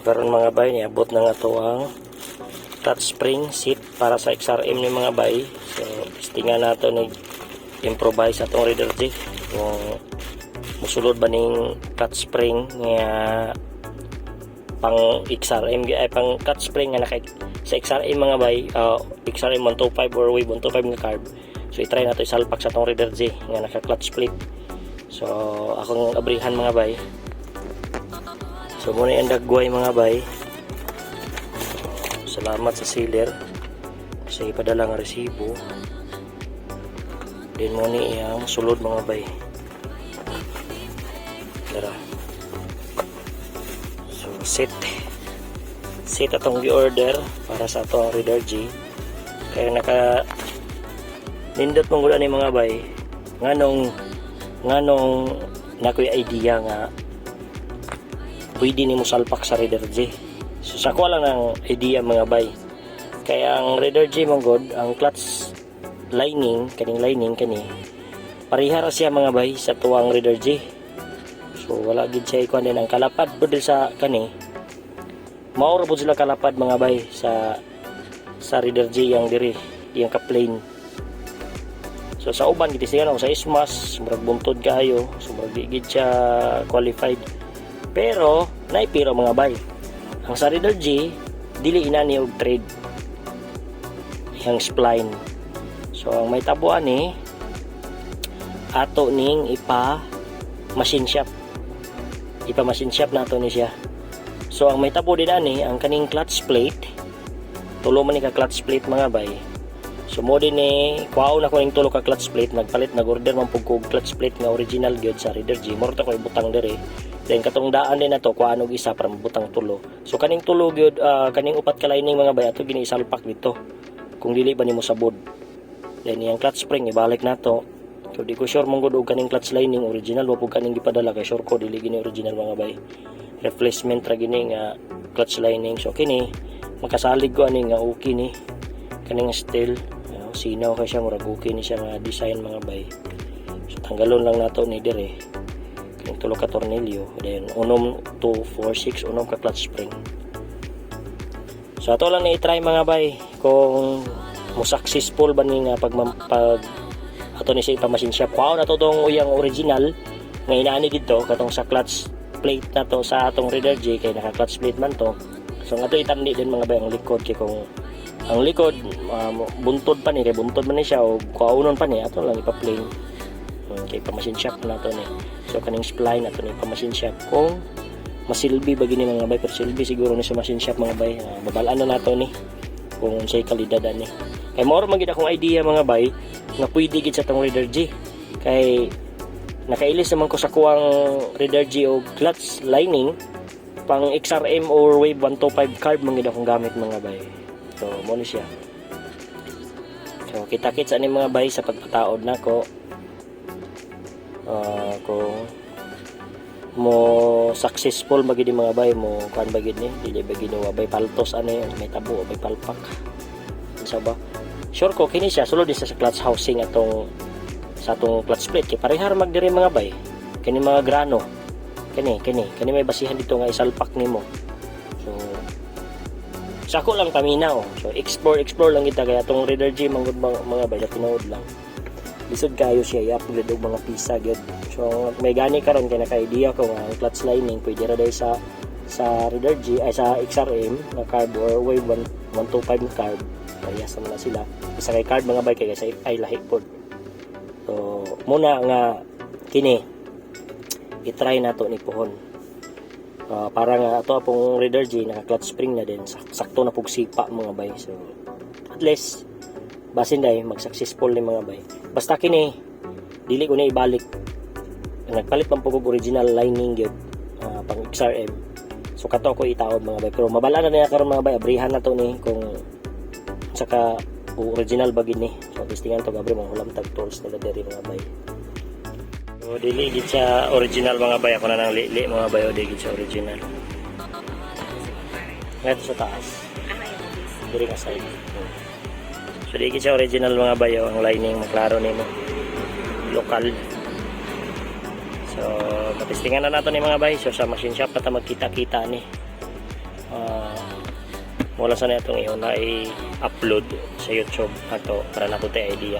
Karon, mga bay, niabot na nga to ang clutch spring seat para sa XRM ni, mga bay. So testingan nato ni improvise atong Raider G kung musulod ba ning clutch spring nga pang XRM, ay, pang clutch spring nga naka sa XRM, mga bay, XRM 125 or Wave 125 nga carb. So i-try nato isalpak sa atong Raider G nga naka clutch plate. So akong abrihan, mga bay. So muna yung dagway, mga bay. So, salamat sa seller sa ipadala nga resibo. Then mo ni iyang sulod, mga bay. Tara. So set. Set atong gi-order para sa atong Raider G. Kaya naka nindot mong ni, mga bay, nganong nakoy idea nga pwede nimo salpak sa Raider G. So sa ko lang ang idea, mga bay. Kaya ang Raider G man god, ang clutch lining, kaning lining kani, pareha ra siya, mga bay, sa tuwang Raider G. So wala gid siya ikuan din ang kalapad pud sa kani. Mao ra pud sila kalapad, mga bay, sa Raider G yang diri, yang ka plain. So sa uban gid siya sa Ismas, murag buntod kaayo, so murag di gid siya qualified. Pero naipiro, mga bay. Ang sa Raider G dili inani og thread yang spline. So ang may tabuan ni ato ning ipa machine shop. Ipa machine shop nato ni siya. So ang may tabo din ani ang kaning clutch plate. Tulo man ni ka clutch plate, mga bay. So mo din ni kuhaon ako ning tulo ka clutch plate, nagpalit, nag-order man pug ko og clutch plate nga original gyud sa Raider G. Moro ta ko ibutang diri. Then katong daan din nato, kuhaan og isa para mabutang tulo. So kaning tulo gyud, kaning upat ka lining, mga bay, ato gini isalpak dito. Kung dili ba nimo sabod. Then iyang clutch spring ibalik nato. So di ko sure mong gud og kaning clutch lining original wa pug kaning gipadala kay sure ko dili gini original, mga bay. Replacement ra gini nga clutch lining. So kini makasalig ko ani nga okay ni kaning steel, sinaw kay siya, murag okay ni siya nga design, mga bay. So tanggalon lang nato ni dire kaning tulo ka tornilyo, then unom, 2, 4, 6, unom ka clutch spring. So ato lang ni i-try, mga bay, kung mo successful ba ni nga pag ato ni siya ipa-machine shop. Kuha na to tong uyang original nga inaani dito katong sa clutch plate na to sa atong Raider G kay naka clutch plate man to. So nga to itandi din, mga bay, ang likod kay kung ang likod buntod pa ni, kay buntod man ni siya o kuaunon pa ni, ato lang ipa-plane. Kay pa-machine shop na to ni. So kaning spline ato ni pa-machine shop kung masilbi ba gini, mga bay, pero silbi siguro ni sa machine shop, mga bay. Babalaan na nato ni kung unsay kalidad ani. Kay mao man gid akong idea, mga bay, nga pwede gid sa tong Raider G. Kay nakailis naman ko sa kuwang Raider G og clutch lining pang XRM or Wave 125 carb man gid akong gamit, mga bay. So mo ni siya. So kita-kits ani, mga bay, sa pagpataod nako. Kung mo successful ba gid mga bay, mo kuan ba gid ni, dili ba gid ni bay paltos ani may tabo bay palpak unsa ba. Sure ko kini siya sulod din sa clutch housing atong sa atong clutch plate kay parehar mag diri, mga bay, kini mga grano kini kini kini may basihan dito nga isalpak nimo. So sako lang paminaw. So explore explore lang kita kay atong Raider G manggod, mga bay, na tinuod lang lisod kayo siya i-upgrade og mga pisa gyud. So may gani karon kay naka-idea ko nga ang clutch lining pwede ra day sa Raider G, ay, sa XRM nga carb or Wave 1, 125 nga carb. Parehas naman na sila isa kay carb, mga bay, kay sa ay lahi pod. So muna nga kini i-try nato ni puhon. Para nga ato apong Raider G naka clutch spring na din, sakto na pug sipa, mga bay. So at least basin day mag successful ni, mga bay. Basta kini dili ko na ibalik. Nagpalit man po og original lining gyud pang XRM. So kato ko itaod, mga bay, pero mabala na niya karon, mga bay. Abrihan na to ni kung saka original ba gid ni. So testingan to gabri mga hulam tag tools nila diri, mga bay. So dili gid siya original, mga bay. Ako na nang lili, mga bay, o dili gid siya original. Ngayon sa taas diri nga side. So di gid siya original, mga bayo. Ang lining maklaro nimo lokal. So matestingan na nato ni, mga bay. So sa machine shop na ta magkita-kita ni. Wala sana itong iyon na i-upload sa YouTube ato para na tay idea.